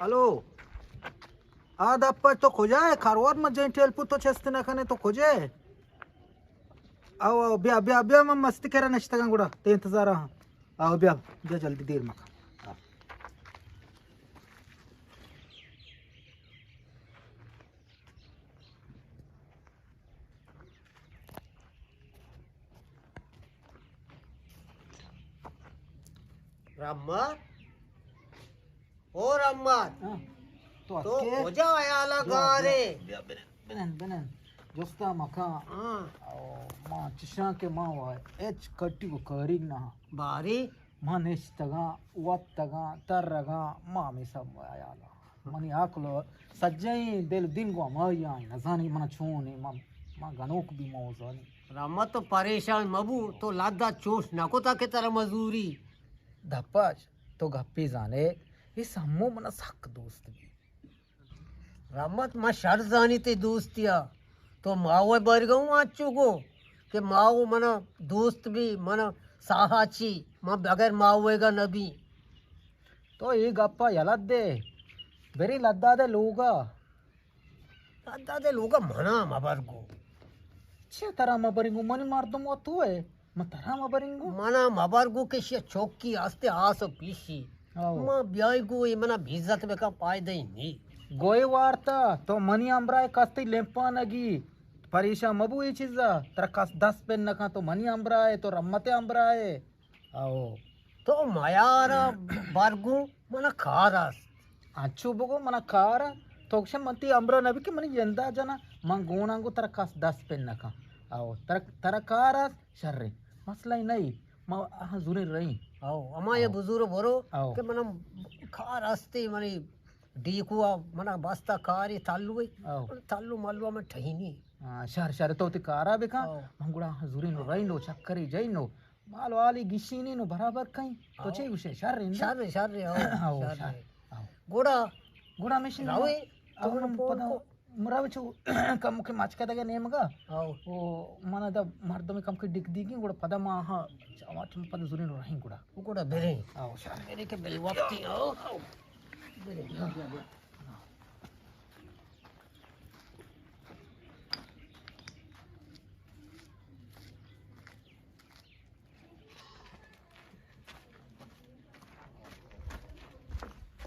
ہلو۔ آ دپ ءَ تو کجا ئے؟ کاروان ما جائیں ٹیلپو تو چست نہ کنے، تو کجا ئے؟ او، او، بیا، بیا، بیا، من مستی کرا نشتگاں گڑا، تے انتظار ہاں۔ او، بیا، بیا جلدی دیر مکن۔ آ۔ رحمت، او رحمت، ہاں۔ تو تو اتکے؟ کجا حیالا بیا، گارے؟ بیا، بیا، بنن، بنن، بنن۔ جستا مکان۔ ہاں۔ او، ما چشاں کہ ما وا ہچ کٹی کو کاریگ نہ۔ باری؟ ما نشتگاں، وتگاں، ترگاں، ما ہمے سب حیالا۔ منی عقل و سجہیں دل دین گوں ہمائی آں، نزانی من چون ایں، من، من گنوک بی من زانی۔ رحمت تو پریشان مبو، تو لدا چوش نکتا کہ ترا مزوری۔ دپاش، تو گپے زانے، اے سمو منا سک دوست بی۔ رحمت، ما شر زانی تے دوستیا۔ تو ماوے برگا ہوں آچو گو کہ ماو منا دوست بی، منا ساہا چی، ما بغیر ماوے گا نبی۔ تو اے گپا یلہ دے، بریں لداد ءِ لوگا۔ لداد ءِ لوگا منا مبر گو۔ چے ترا مبریں گو؟ منی مردم و تو ئے، من ترا مبریں گو۔ منا مبر گو کہ شی چوکی ہستے آس و پیشی۔ آو۔ ما بیائی گو، اے منا بیزت بکن، پائدہ ہی نی۔ گوئے وارتا، تو منی ہمراہ کستی لمپانگی۔ پریشان مبو اے چیزا، ترا کس دست پن نکن، تو منی ہمراہ ئے، تو رحمت ہمراہ ئے۔ او۔ تو میارا برگو، منا کار است۔ انچو بگو، منا کار است۔ تو گوشے من تی ہمراہ نبی کہ منی جندا جنا، من گوناں گو ترا کس دست پن نکن۔ او، ترا، ترا کار است، شرے۔ مسئلہ ہی نہیں۔ ما آہاں زوریں رہیں۔ او، اما یہ او۔ بزور برو او۔ کہ منا کار استی، منی ڈیکو آ، منا بستا کاری تالو ہے۔ او۔ تالو مالو میں ٹھہینی۔ ہاں، شر، شر تو تی کارا بکن۔ او۔ من گڑا آہاں زوریں رہیں نو، چکری جئی نو۔ مال والی گشینی نو برابر کئیں۔ تو او۔ چے گوشے؟ شر ایں؟ شر، شر، او، او، شر شر۔ ایں۔ او۔ گڑا گڑا مشین روی، او تو من فون پدا کو۔ مرا چو کم کے مچ کدگے نیمگا۔ او۔ او، من دا مردم کم کے ڈک دیگی، گڑا پدا ما ہاں، چاوا چم پدا زورین رہیں گڑا۔ گڑا بریں۔ او، شر۔ بریں کہ بے وقتی، او۔ بریں۔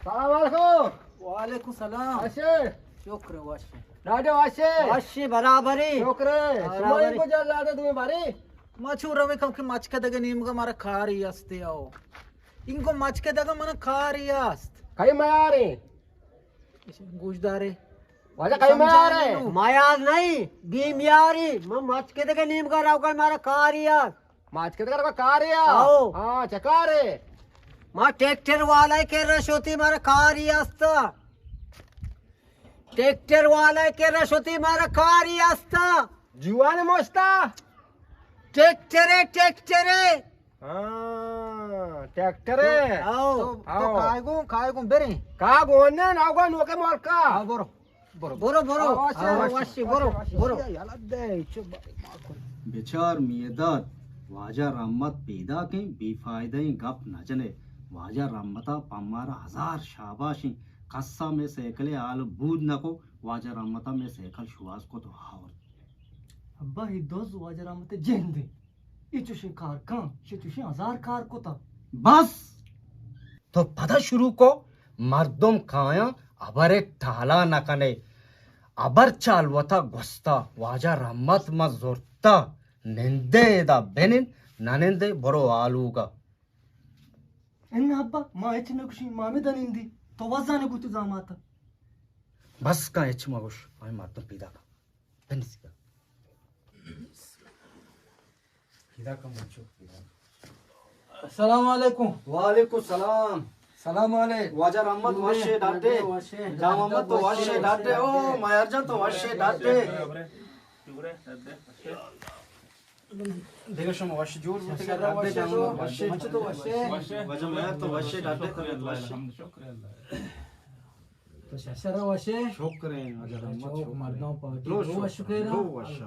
سلام علیکم۔ وعلیکم سلام۔ وشے؟ شکر وشے۔ ڈاڈے وشے؟ وشے برابری۔ شکر۔ برابری۔ شما انگو جل لاتے تمہیں باری؟ ما چو روے کم کہ مچ کدگے نیمگا مارا کاری استے او۔ انگو مچ کدگا منا کاری است۔ کئی میارے؟ گوش دارے۔ واجہ کئی میارے؟ میار نہیں، بی میاری۔ من مچ کدگے نیمگا روگا مارا کاری است۔ مچ کدگے روگا کاری است؟ آؤ۔ ہاں، چکارے؟ ما ٹریکٹر والا کرا شوتی مارا کاری است۔ ٹریکٹر والا کرا شوتی مارا کاری است۔ جوان مشتا؟ ٹریکٹرے، ٹریکٹرے۔ ہاں، ٹریکٹر ہے۔ آؤ۔ تو، تو آؤ۔ کائے گوں، کائے گوں بریں؟ کا گوں نے، نہ گوں نوکے مالکا۔ آؤ، برو، برو۔ برو، برو۔ آؤ، آؤ، وشی، برو، برو۔ یلا دے، چو ب-، بچار میداد، واجہ رحمت پیداکیں، بے فائدہ ایں گپ نہ جنے۔ واجہ رحمتا پمارا ہزار شاباشیں۔ کسا میں سائیکل حال بود نہ کو، واجہ رحمتا میں سائیکل شواز کو تو آورت۔ ابا، ہی دوز واجہ رحمت جندے۔ اے چوشیں کار کن، شے چوشیں ہزار کار کتا۔ بس! تو پدا شروع کو، مردم کایاں، ابر ٹالا نہ کنے۔ ابر چال وتا گوستا، واجہ رحمت ما زرتا، نندے ادا بنند، نہ نندے برو آلوگا۔ اناں ابا، ما ہچ نہ گوشیں، ما ہمے دنندی، تو وزانے گوں تو زاماتا۔ بس کن، ہچ مگوش، آئی مردم پیدا کن۔ بنسکا۔ پیدا کن بچو، پیدا کن۔ السلام علیکم۔ وعلیکم السلام۔ سلام علیک۔ واجہ رحمت وشے ڈاڈے۔ وشے۔ جان محمد تو وشے ڈاڈے۔ او میار جان تو وشے ڈاڈے۔ دیگہ شما وش جوڑ بوتگے، شر ڈاڈے وشے جان تو۔ وشے۔ مچ تو وشے۔ واجہ میار تو وشے ڈاڈے۔ شکر اللہ، الحمد، شکر اللہ۔ تو شر وشے؟ شکر ایں، واجہ رحمت، چوک شکر ایں۔ مردم پارٹی لو، لو شکر، وش کرا۔ لو وش۔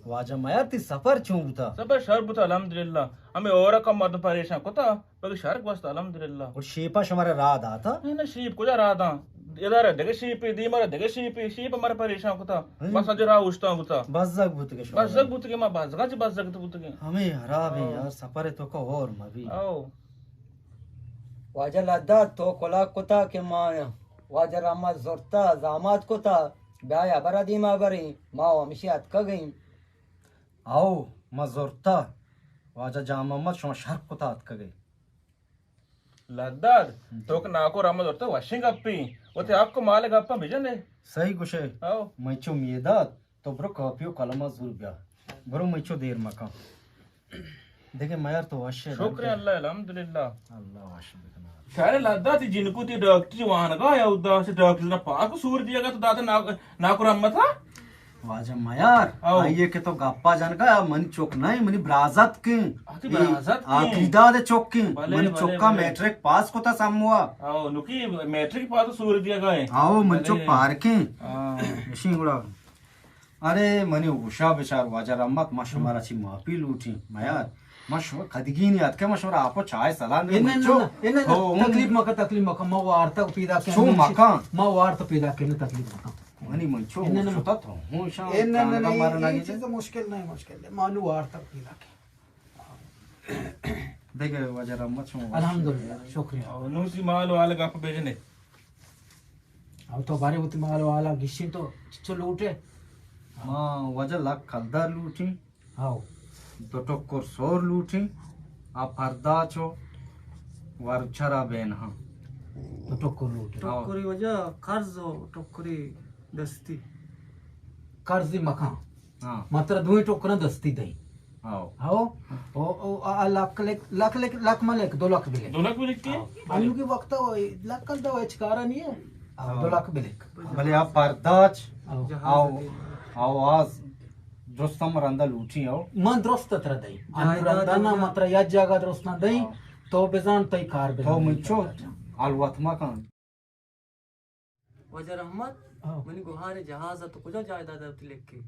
واجہ میار، تئی سفر چون بوتا؟ سفر شر بوتا، الحمدللہ۔ ہمے ہورا کم مردم پریشان کتا، بلے شر گوست، الحمدللہ۔ اور شیپا شمارا راہ داتا؟ نہ، نہ، شیپ کجا راہ داں؟ ادارہ دگہ شیپے، دیما را دگہ شیپے، شیپ مارا پریشان کتا۔ ہم۔ بس اج راہ اوشتاں بوتا۔ بزگ بوتگے شما؟ بزگ بوتگے، ما بزگا چہ بزگ تو بوتگے۔ ہمے حراب ہے او۔ یار، سفر تو کا اور مبی۔ او۔ واجہ لداد، تو کلاک کتا کہ ما واجہ رحمت زرتا، زامات کتا، بیا ہبرا دیما بریں، ما و ہمشی اتکگیں۔ او، ما زرتا، واجہ جان محمد، شما شر کتا اتکگے۔ لداد، تو کہ ناکو رحمت زرتا، وشیں گپی، وتی حق و مال گپا بجنے۔ صحیح گوشے۔ او۔ من چو میداد، تو برو کاپی و قلم ء زور بیا۔ برو، من چو دیر مکن۔ دگہ میار، تو وش ئے؟ شکر اللہ، الحمدللہ۔ اللہ وش بکنا۔ شاعر لداد، تئی جنکو تئی ڈاکٹری وانگا یا ادا سے ڈاکٹر نا پاک سور دیگا تو داتا نا-، ناکو رحمتا؟ واجہ میار، او۔ آئیے کہ تو گپا جنگا، منی چک نہیں، منی برازت کیں۔ آ، تئی برازت کیں۔ آ، تئی داد چک کیں۔ بلے، منی بلے، چکا بلے۔ میٹرک پاس کتا سموا۔ او، نکی میٹرک پاس سور دیگا ہے۔ او، من بلے۔ چک پارکیں۔ ہاں۔ اشیں گڑا۔ ارے منی ہوشا بچار واجہ رحمت، ما شمارا چی معافی لوٹیں میار۔ ما شما کدگی نی اتکے، ما شمارا آپ و چائے سلام دے۔ نہ، نہ، منچو۔ نہ، نہ، نہ، ہو، ہوں۔ تکلیف مکن، تکلیف مکن، ما وارتا پیدا کن، چو مکن۔ ما وارتا پیدا کن، تکلیف مکن۔ منی منچو نہ، نہ، نہ۔ شتا تو ہوں شان نہ، نہ، نہ، کانگا مارا یہ، یہ نگیجے۔ چیز مشکل نہیں، مشکل نہیں، ما نو وارتا پیدا کن۔ دگہ واجہ رحمت شما۔ الحمدللہ، شکریہ۔ او نو سی مال و حال گپ بجنے۔ او تو بارے وتی مال و حالا گشیں تو چچو لوٹے؟ ما واجہ لک کلدار لوٹیں۔ او۔ دو ٹکر سور لوٹیں۔ آ پرداچ و ورچرا بین ہاں۔ دو ٹکر لوٹے۔ او۔ ٹکری واجہ قرض و ٹکری دستی۔ قرضی مکان۔ ہاں۔ ما ترا دوئیں ٹکراں دستی دئیں۔ ہاؤ۔ ہاؤ۔ او، او، آ، لک لک، لک لک، لک ملک، دو لک بلک۔ دو لک بلک کے؟ ہاؤ۔ انو کی وقت لک کل دو ہچ کارا نہیں ہے۔ ہاؤ، ہاؤ۔ دو لک بلک۔ بلے آ پرداچ، ہاؤ۔ آؤ، آواز درست ہم رندا لوٹی ہو۔ من درست ترا دئیں۔ انو جائیداد رندا نا وغیرہ۔ من ترا یک جاگہ درست نہ دئیں۔ ہاؤ۔ تو بزان تئی کار بزان۔ تو منچو حلوت مکن۔ واجہ رحمت، ہاں۔ منی گوہار جہاز ء تو کجا جائیداد ء وتی لکھی؟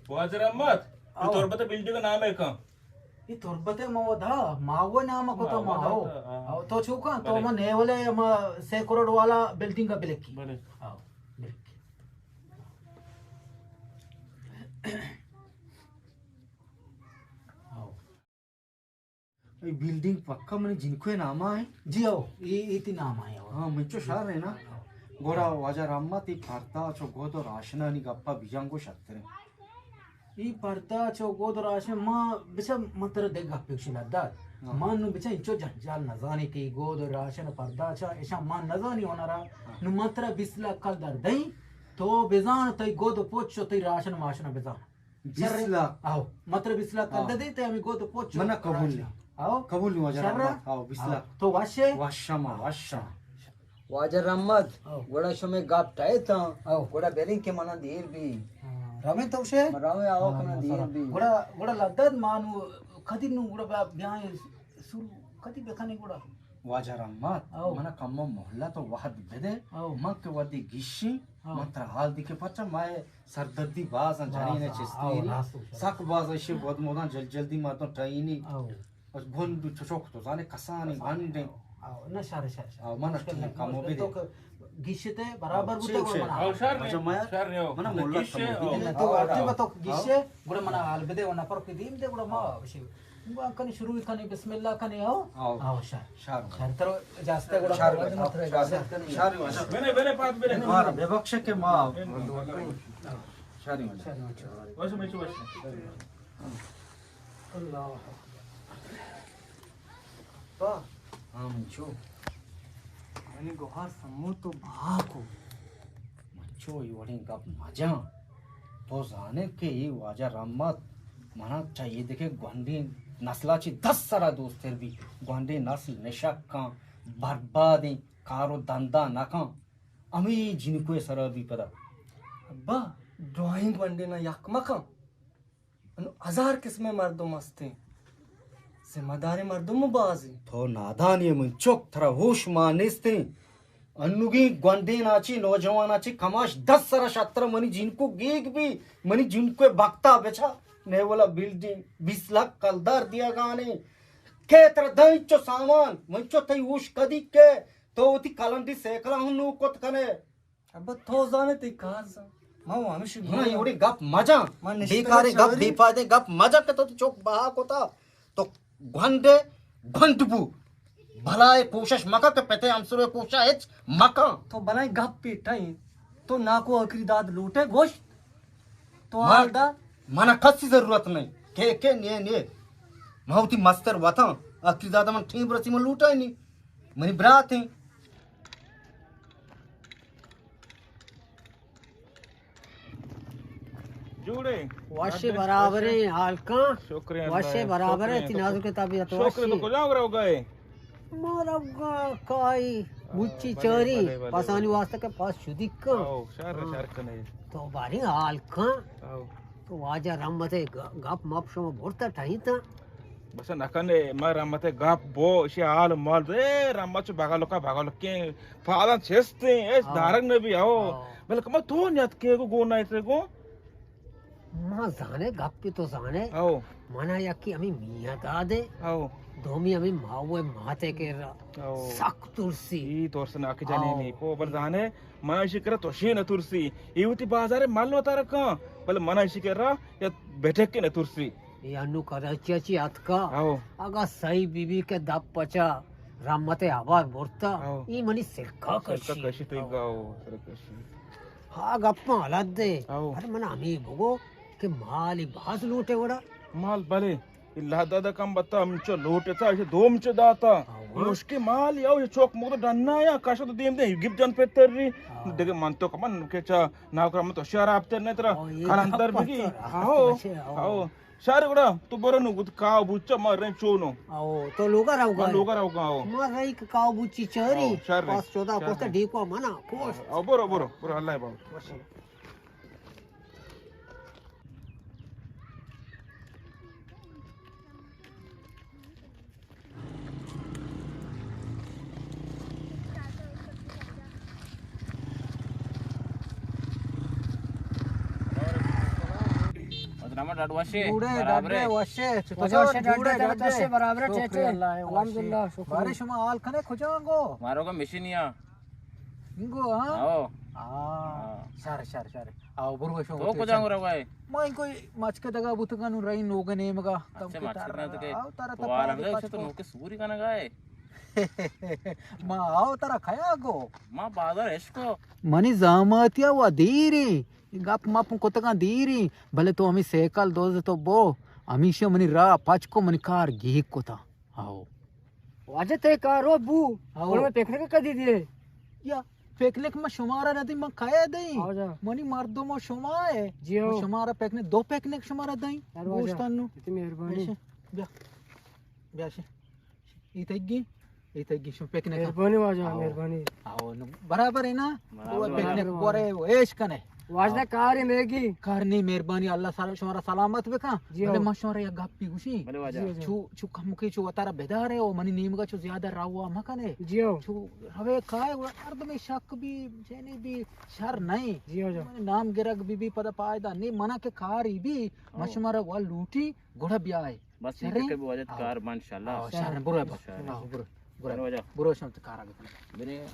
واجہ رحمت، اے ہاں۔ تربت بلڈنگ نام ہے کن؟ اے تربت ما ودا، ما وہ نام کو تو ہاں، ما ودا ہو۔ تو، ہاں۔ ہاں، تو چوکا، تو بلے۔ ما نیولے ما سے کروڑ والا بلڈنگ ء بلکی۔ بلے۔ ہاں، بلکی۔ ہاں۔ اے بلڈنگ پکا منی جنکوئے ناما ایں؟ جی ہو، اے، اے تی ناما ایں، ہو۔ ہاں، منچو شر ایں نا۔ ہو۔ گڑا واجہ رحمت، اے پرداچ و گد و راشنانی گپا بیجاں گو شتریں۔ اے پرداچ و گد و راشن ما بچا من ترا دگہ گپے گوشی لداد۔ ہاں۔ ما نو بچا انچو جنجال نزانی کہ اے گد و راشن و پرداچ اشاں ما نزانی ہنرا۔ ہاں۔ نو من ترا بیست لاکھ کلدار دئیں، تو بزان تئی گد و پچ و تئی راشن ماشن بزان۔ بیست لاکھ؟ آؤ، مطلب بیست لاکھ آؤ۔ کلدار دیتے ہمیں گو تو پوچو۔ منا قبول نہیں۔ آؤ۔ قبول نہیں واجہ شر؟ رحمت۔ آؤ، بیست آؤ۔ لاکھ۔ تو وشے؟ وشم، وشم۔ واجہ رحمت، آؤ۔ گوڑا شمے گپ ٹائے تا، آؤ۔ گوڑا بیرین کے منا دیر بی۔ ہاں، رویں تو شے؟ من رویں آؤ ہاں، کہ منا دیر بی۔ گوڑا، گوڑا لدد مانو کدی نو گوڑا بیا-، بیائیں سر کدی بکنے گوڑا۔ واجہ رحمت، آؤ۔ منا کم مہلت و وحد بدے، آؤ۔ من کہ ودی گیشی، آؤ۔ من ترا حال دی کہ پچا مائے سردردی باز انت، باز جنین انت، چستیری، آؤ، راست گوشے۔ سک باز ایشی بود موداں جل جلدی مردم ٹائینی۔ آؤ۔ بس گونڈو چچوک تو زانے کسانی بس، گونڈیں۔ آؤ، آؤ، نہ شر، شر، شر۔ آؤ، من مشکل ٹھیک نہیں، کمو مشکل بدے۔ تو ک-، گیشتے برابر آؤ، بوتے ٹھیک گوڑ شے۔ منا۔ آؤ، شر نہیں ہو۔ مجھے مایا، شر نہیں ہو۔ منا مطلب مولت گیشے، کمو آؤ۔ بدے۔ تو آؤ، وقتی آؤ۔ بتو گیشے، آؤ۔ گوڑا منا حال بدے و نفر کی دیم دے گوڑا ما بشی۔ ہاں۔ کنی شروع کنی، بسم اللہ کنی، آؤ۔ آؤ۔ آؤ، شر۔ شر۔ شر، ترو اجازت ہے، گڑا شر، شر، شر۔ بنے، بنے، پات بنے۔ مارا ببخش کہ ما۔ شر۔ شر۔ وش میں چوش۔ اللہ اکبر۔ با۔ ہاں، منچو۔ منی گوہار سمو تو بہا کو۔ منچو، اے وڑیں گپ مجاں۔ تو زانے کہ اے واجہ رحمت منا چہ اے دگہ گونڈیں نسلا چہ دس سرا دوستر بی۔ گونڈیں نسل نشکاں، بربادیں، کار و دندا نکاں۔ ہمے جنکوئے سرا بی پدا۔ ابا، درائیں گونڈینا یک مکن۔ انو ہزار قسمیں مردم ہستیں۔ ذمہ داریں مردم باز انت۔ تو نادانی من چک، ترا ہوش مان نیستیں۔ انوگیں گونڈین آچی، نوجوان آچی، کماش دس سرا شتر منی جنکو گیگ بی، منی جنکو بکتا بچا۔ نیولا بلڈنگ بیست لکھ کلدار دیگانے۔ کہ ترا دنچو سامان، منچو تئی ہوش کدی کہ تو وتی کلنڈی سیکلا ہوں نو کت کنے۔ ابا تو زانے تئی کار زان۔ ما ہمیش ہاں، یہ وڑی گپ مجا۔ بیکارے گپ، بے فائدے گپ مجا کہ تو چوک بہا کتا۔ تو گھنڈے گھنڈ بو۔ بلائے کوشش مکا کہ پتے ہمسرے کوشا ہچ مکا۔ تو بلائیں گپ پیٹا ہیں۔ تو ناکو آخری داد لوٹے گوشت۔ تو حال دا۔ منا کسی ضرورت نہیں۔ کہ، کہ نیے، نیے۔ ما ہوتی مستر وطن۔ آخری داد من ٹیم رسی من لوٹا ہی نہیں۔ منی برات ہیں۔ جوڑے؟ وشے برابریں حال کن۔ شکر اللہ، وشے برابر ہے، تئی نازک طبیعت وشے۔ تو کجا رو گئے؟ ما روگا کائی بچی چاری، بلے، بلے، پسانی واسطہ کہ پس شدی کن۔ او، شر، شر کنے۔ تو باری حال کن۔ او۔ تو واجہ رحمت گ-، گپ مپ شما برتا ٹھائی تا۔ بس نہ کنے، ما رحمت گپ بو، اشی حال مال دے، رحمت چو بغل کا بغل کے، پاداں چستیں، ایش ہاں۔ دارگ نبی، او۔ ہاں۔ بلکہ ما تو نیت کے گو، گو نہ اترے گو۔ ما زانے گپ تو زانے۔ او۔ منا یکی ہمیں میاں دادے۔ او۔ دومی ہمیں ماوے ماتے کے را۔ او۔ سک ترسی۔ ای ترسناک جنینی۔ او۔ کو بل زانے، منا اشی کرا تو شی نہ ترسی۔ ای ہوتی بازار مال وتارا کن۔ بل منا اشی کرا یا بیٹھک کے نہ ترسی۔ ای انو کراچی چی اتکا۔ او۔ اگا صحیح بی بی کے دپ پچا رحمت آباد برتا۔ او۔ ای منی سرکا سرکا کشی۔ کشی تو ای او۔ گاو، سرکا کشی۔ ہا گپاں حالت دے۔ او۔ ارے من ہمیں بگو کہ مال ای باز لوٹے وڑا۔ مال بلے۔ اللہ دادا کم بتا ہمچو لوٹتا، ایشی دوم چو داتا۔ ہاں۔ مشکی مال یا چوک مگد ڈنا یا کاشا تو دیم دے گپ جن پتر ری۔ ہاں۔ دگہ من تو کمن کہ چا ناکر من تو شراب تر نہ ترا او، یہ کلندر بگی۔ ہاں، ہاؤ، اچھا، ہاؤ۔ ہاؤ۔ شر گڑا تو برو نو گد کاو بوچا ما رن چونو۔ ہاؤ، تو لوگا رہو گا۔ لوگا رہو گا، ہاؤ۔ ما رہی کہ کاو بوچی چاری۔ ہاؤ، شر۔ پاس چودا شر۔ پوستا ڈیکو منا کوش۔ ہاؤ، برو، برو، برو، اللہ بابا۔ وشی۔ ڈاڈ وشے، جوڑے، برابرے۔ ڈاڈ وشے، چطور وشے، ڈاڈ جوڑے، وشے، ڈاڈ وشے، وشے۔ برابرے، شکر ٹیٹے۔ اللہ، وشے۔ الحمدللہ، شکر۔ بارے شما حال کنے کجا گو؟ مارو کا مشین یا۔ انگو، ہاں؟ آؤ۔ ہاں۔ ہاں۔ شر، شر، شر۔ آؤ، برو شما تو کجا گو روگا ہے؟ ما انگو مچکے دگا بوتگا نو رہی نوگے نیمگا۔ اچھا، مچکے دگا تو کے۔ آؤ، تارا تو تپا حال دے ہمیں پچ تو کو۔ نوکے سوری کنگا ہے۔ ما آؤ ترا کیا گو؟ ما بازار عشق کو۔ منی زاماتیا و دیری۔ گپ مپ کتگاں دیری۔ بلے تو ہمیں سیکل دوز تو بو۔ ہمیشہ منی راہ پچ کو، منی کار گیگ کتا۔ آؤ۔ واجہ تے کارو بو، ہاؤ۔ اور میں پکنک کدی دیے؟ یا پکنک ما شمارا ندی، ما کایا دئی؟ ہاؤ جا۔ منی مردم و شما ہے۔ جی ہاؤ۔ ما شمارا پکنک، دو پکنک شمارا دئی۔ یار واجہ، گوشتن نو۔ تی مہربانی۔ ایشے، بیا۔ بیا شے۔ ای تگی، ای تگی شما پکنک۔ مہربانی واجہ، ہاؤ۔ مہربانی۔ ہاؤ، نو برابر ہے نا؟ برابر۔ وہ پکنک برابر۔ بورے، وہ ایش کنے۔ واجہ کار میگی۔ کار نہیں، مہربانی، اللہ سال-، شمارا سلامت بکن۔ جی بلے ہو۔ ما شمارا یک گپی گوشی۔ بلے واجہ۔ جی ہو۔ چو، چو کم کے چو وتارا بدارے او منی نیمگا چو زیادہ راوا مکنے۔ جی ہو۔ چو روے کائے گڑا مردم شک بھی، جنی بھی شر نہیں۔ جی ہو جا۔ منی نام گرگ بھی، بھی پدا فائدہ نہیں، منا کے کار ہی بھی، ما ہاں۔ شمارا وا لوٹی گڑا بیائے۔ بس شریں؟ ٹھیک ہے، بھی واجہ ہاں۔ کار بند انشاءاللہ۔ ہاں، شریں، برو بابا۔ شریں۔ ہاں، برو، برو۔ برو واجہ۔ برو شم تو کارا بکن۔ برے۔